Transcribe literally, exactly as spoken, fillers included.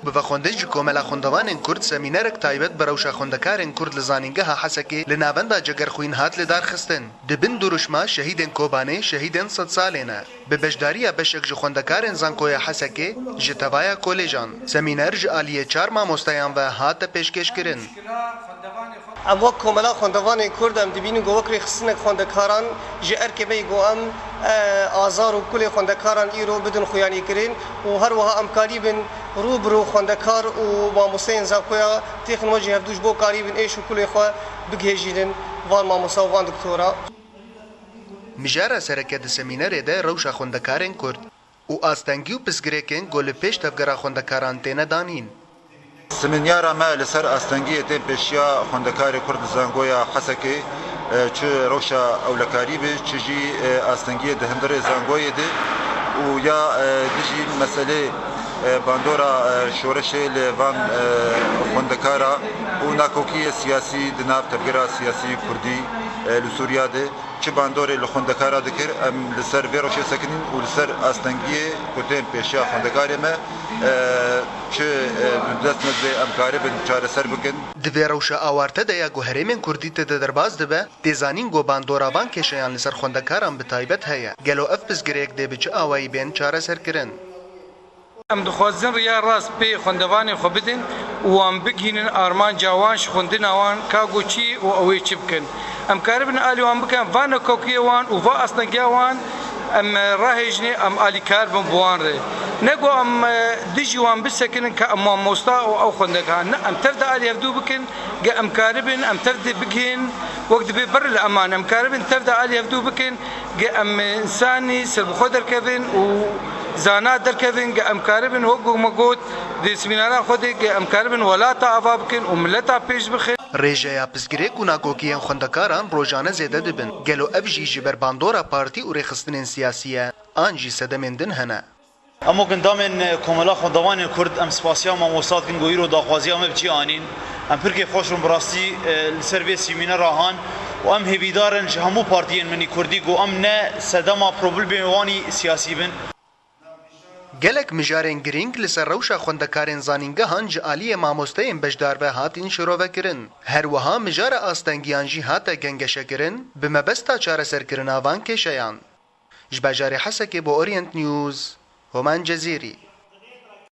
Bi vexwendin ji Komela Xwendevanên Kurd semînerek taybet bi rewşa xwendekarên Kurd li Zanîngeha Hesekê li Navenda Cegerxwîn hat lidarxistin. Di bin duruşma şehîdên Kobanê şehîdên sedsalê ne. Bi beşdariya beşek ji xwendekarên Zankoya Hesekê ji tevaya kolêjan, semîner ji aliyê çar mamosteyan ve hate pêşkêşkirin. Em wek Komela Xwendevanên Kurd em dibînin ku wek rêxistinek xwendekaran ji erkê me yî ku em, e, azar û kulê xwendekaran îro bidin xuyanîkirin û her wiha em karîbin rû bi rû xwendekar û mamosteyên Zankoya têxin we jî hevdû ji bo karîbin êş û kulê xwe bigihêjînin van mamosta û van doktora. Mijara sereke di semînerê de rewşa xwendekarên Kurd û astengî û pirsgirêkên ku li pêş tevgera xwendekaran têne danîn. Siminyara me li ser astengiyê tên pêşiya xwendekarê Kurd li Zangoya Hesekê, e, çi rewşa ewlekarî be, çi jî, e, astengiyê di hundirê Zangoyê de û ya, e, dijî meselê, e, bandora, e, şoreşê li van, e, xwendekara û nakokiyê siyasî di nav tevgera siyasî Kurdî, e, li Sûriya de. Çi bandorê li xwendekara dikir, em li ser vê rewşê sekinîn û li ser astengiyê ku tên pêşiya xwendekarê me, e, çi, e, bi dest me dibê em karibin çareser bikin. Di vê rewşa awarte de ya ku herêmên Kurdî tê de derbas dibe, tê zanîn ku bandora van kêşeyan li ser xwendekaran bi taybet heye. Gelo ev pirsgirêk dê bi çi awayî bên çareserkirin? Em dixwazin riya rast pê xwendevanê xwe bidin û wan bigihînin armanca wan ji xwendina wan ka ku çi û ew ê çi bikin. Em karibin alî wan bikin, van nakokiyê wan û va astengîya wan em rahêjinê, em alîkar bin bi wan re. Ne ku em, e, dijî wan bisekinin ka em mamosta û ew xwendekar. Ne, em tev de alî hevdû bikin, ge em karibin, em tev de bigihên, wek dibê ber li eman. Em karibin tev de alî hevdû bikin, ge em însanî serbixwe derkevin û zana derkevin, ge em karibin, wek ku me got, di semînara xwe de, ge em karibin welata ava bikin û mileta pêş bixin. Rêjeya pirsgirêk û nakokiyên xwendekaran rojane zêde dibin. Gelo ev jî ji ber bandora partî û rêxistinên siyasî ye, an jî sedemên din hene? Em wek endamên Komela Xwendevanên Kurd, em spasiya mamosta dikin ku îro daxwaziya me bi cî anîn. Em pirkê xweş in bi rastî, e, li ser vê semînera han û em hêvîdar in ji hemû partiyên min î Kurdî ku em ne sedema problemê wan î siyasî bin. Gelek mijarên girîng li ser rewşa xwendekarên zanîngehan ji aliyê mamosteyên beşdar ve hatîn şirovekirin. Her wiha mijara astengiyan jî hate gengeşekirin, bi mebesta çareserkirina van kêşeyan. Ji bajarê Hesekê bo Orient News, Homan Cezîrî.